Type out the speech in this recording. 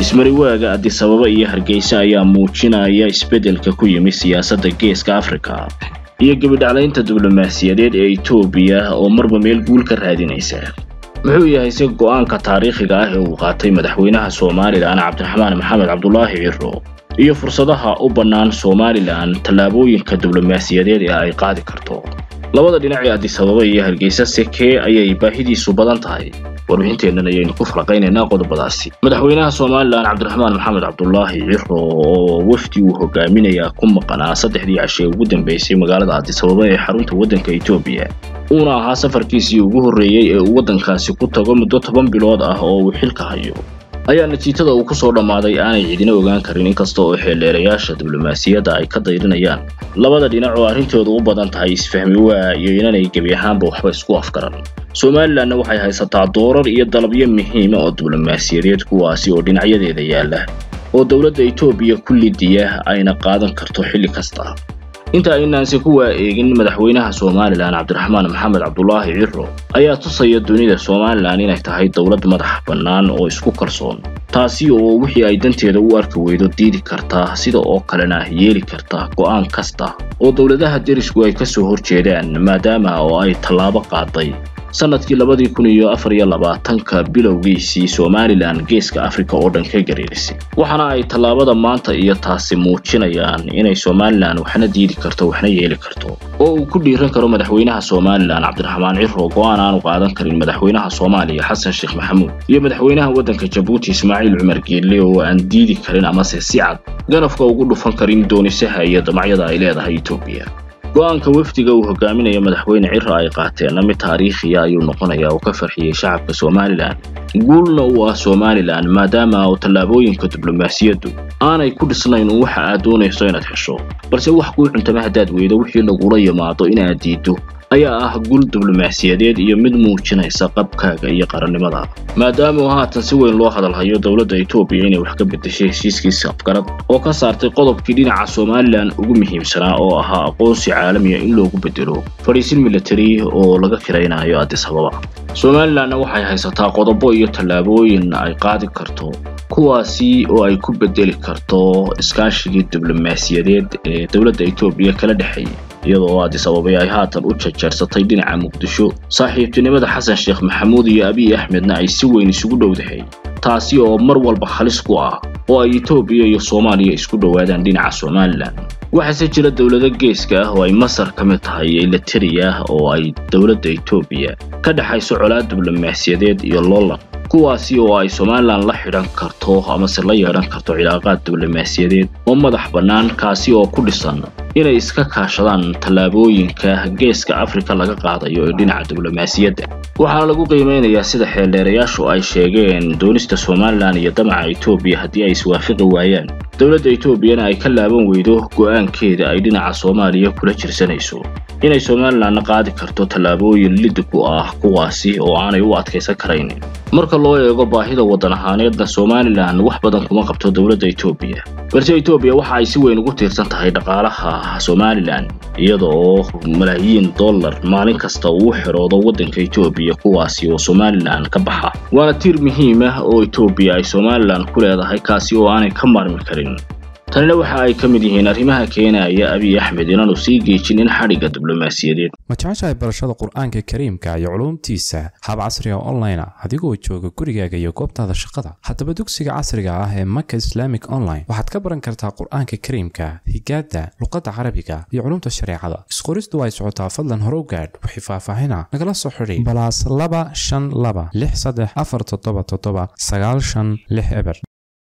Ismariwaaga Addis Ababa iyo Hargeysa ayaa muujinaya isbeddelka ku yimi siyaasadda Geeska Afrika iyo gabadhaclaynta diblomaasiyadeed ee Itoobiya oo marba meel guul ka raadinaysa. Muxuu yahay si go'aanka taariikhiga ah ee uu qaatay madaxweynaha Somaliland Cabdiraxmaan Maxamed Cabdulaahi Ciro iyo fursadaha u bannaan Somaliland tallaabooyinka diblomaasiyadeed ee ay qaadi karto? Labada dhinac ee Addis Ababa iyo Hargeysa sekee ayay baahidiisu badan tahay. Warbixinteennan ayaynu ku falaqaynaynaa qodobadaasi. Madaxweynaha Somaliland Cabdiraxmaan Maxamed Cabdulaahi Ciro oo wafdi uu hogaaminayaa ku maqanaa saddexdii cashe ugu dambeysay magaalada Addis Ababa ee xarunta waddanka Itoobiya, uuna ahaa safarkiisii ugu horreeyey ee uu waddankaasi ku tago muddo 10 bilood ah oo uu xilka hayo, ayaa natiijada uu ku soo dhammaaday aanay cidina ogaan karin, inkasta oo xeelleerayaasha diblomaasiyadda ay ka dayrinayaan labada dhinac oo arrintoodu u badan tahay isfahmi waa iyo inanay gebi ahaanba waxba isku afgaran. Somalilandna waxay haysataa doorar iyo dalabyo muhiima oo diblomaasiyadeed, kuwaasi oo dhinacyadeeda yaalla oo dowladda Itoobiya ku lidiya ayna qaadan karto xilli kasta. Inta aynaanse kuwaa eegin, madaxweynaha Somaliland Cabdiraxmaan Maxamed Cabdulaahi Ciro ayaa tusaya dunida Somaliland inay tahay dowlad madax bannaan oo isku kalsoon, taasi oo wixii ay danteeda u arki weydo diidi karta, sida oo kalena yeeli karta go'aan kasta oo dowladaha derisku ay ka soo horjeedaan, maadaama oo ay tallaabo qaaday sanadkii 2024 bilowgiisii Somaliland Geeska Afrika oo dhan ka gariirisay. Waxaana ay tallaabada maanta iyo taasi muujinayaan inay Somaliland waxna diidi karto waxna yeeli karto, oo uu ku dhiiran karo madaxweynaha Somaliland Cabdiraxmaan Ciro go'aan aanu qaadan karin madaxweynaha Soomaaliya Xasan Sheekh Maxamuud iyo madaxweynaha waddanka Jabuuti Ismaaciil Cumar Geelle, oo aan diidi karin amase si cad ganafka ugu dhufan karin doonisaha iyo damacyada ay leedahay Itoobiya. Go'aanka wafdiga uu hogaaminayo madaxweyne Ciro ay qaateenna mid taariikhiya ayuu noqonayaa oo ka farxiyey shacabka Somaliland, guulna u ah Somaliland, maadaama oo tallaabooyinka diblomaasiyaddu aanay ku dhisnayn waxa aad doonayso inaad hesho, balse wax kuu cuntama haddaad weydo wixii lagula yimaado inaad diiddo ayaa ah guul diblomaasiyadeed iyo mid muujinaysa qabkaaga iyo qarannimadaada. Maadaama oo haatan si weyn loo hadalhayo dowladda Itoobiya inay wax ka beddeshay heshiiskiisa afgarad oo ka saartay qodobkii dhinaca Somaliland ugu muhiimsanaa oo ahaa aqoonsi caalami ah in loogu beddelo fadhiisin military oo laga kiraynayo Addis Ababa, Somalilandna waxay haysataa qodobo iyo tallaabooyin ay qaadi karto, kuwaasi oo ay ku beddeli karto iskaashigii diblomaasiyadeed ee dowladda Itoobiya kala dhexeeyay, iyadoo Addis Ababa ay haatan u jarjarsatay dhinaca Muqdisho. Saaxiibtinimada Xasan Sheekh Maxamuud iyo Abiy Axmedna ay si weyn isugu dhowdahay, taasi oo mar walba halis ku ah oo ay Itoobiya iyo Soomaaliya isku dhowaadaan dhinaca Somaliland. Waxaase jira dowlado geeska ah oo ay Masar ka mid tahay, Eritrea oo ay dowladda Itoobiya ka dhaxayso colaad diblomaasiyadeed iyo loolan, kuwaasi oo ay Somaliland la xidhan karto amase la yeelan karto cilaaqaad diblomaasiyadeed oo madax bannaan, kaasi oo ku dhisan inay iska kaashadaan tallaabooyinka Geeska Afrika laga qaadayo ee dhinaca diblomaasiyadda. Waxaana lagu qiimeynayaa sida xeeldheerayaashu ay sheegeen doonista Somaliland iyo damaca Itoobiya haddii ay iswaafaqi waayaan, dowladda Itoobiyana ay ka laaban weydo go'aankeeda ay dhinaca Soomaaliya kula jirsanayso, inay Somalilandna qaadi karto tallaabooyin lid ku ah, kuwaasi oo aanay u adkaysan karayn. Marka loo eego baahida waddan ahaaneedna, Somaliland wax badan kuma qabto dowladda Itoobiya, balse Itoobiya waxa ay si weyn ugu tiirsan tahay dhaqaalaha Somaliland, iyada oo malaayiin dollar maalin kasta uu xiroodo waddanka Itoobiya, kuwaasi oo Somaliland ka baxa. Waana tiir muhiim ah oo Itoobiya ay Somaliland ku leedahay, kaasi oo aanay ka maarmi karin. Tanina waxa ay ka mid yihiin arrimaha keenaya Abiy Axmed inaanu sii geejin in xadhigga diblomaasiyadeed. Ma jeceshahay barashada Qur-aanka Kariimka iyo culuumtiisa hab casriga online ah adigoo jooga gurigaaga iyo goobtaada shaqada? Haddaba dugsiga casriga ah ee Maka Islamic Online waxaad ka baran kartaa Qur-aanka Kariimka, higaada, luqadda Carabiga iyo culumta shareecada. Isqoristu ay socotaa, fadlan hore u gaadh. Wixii faahfaahina nagala soo xidhi +252 634 777 956 0.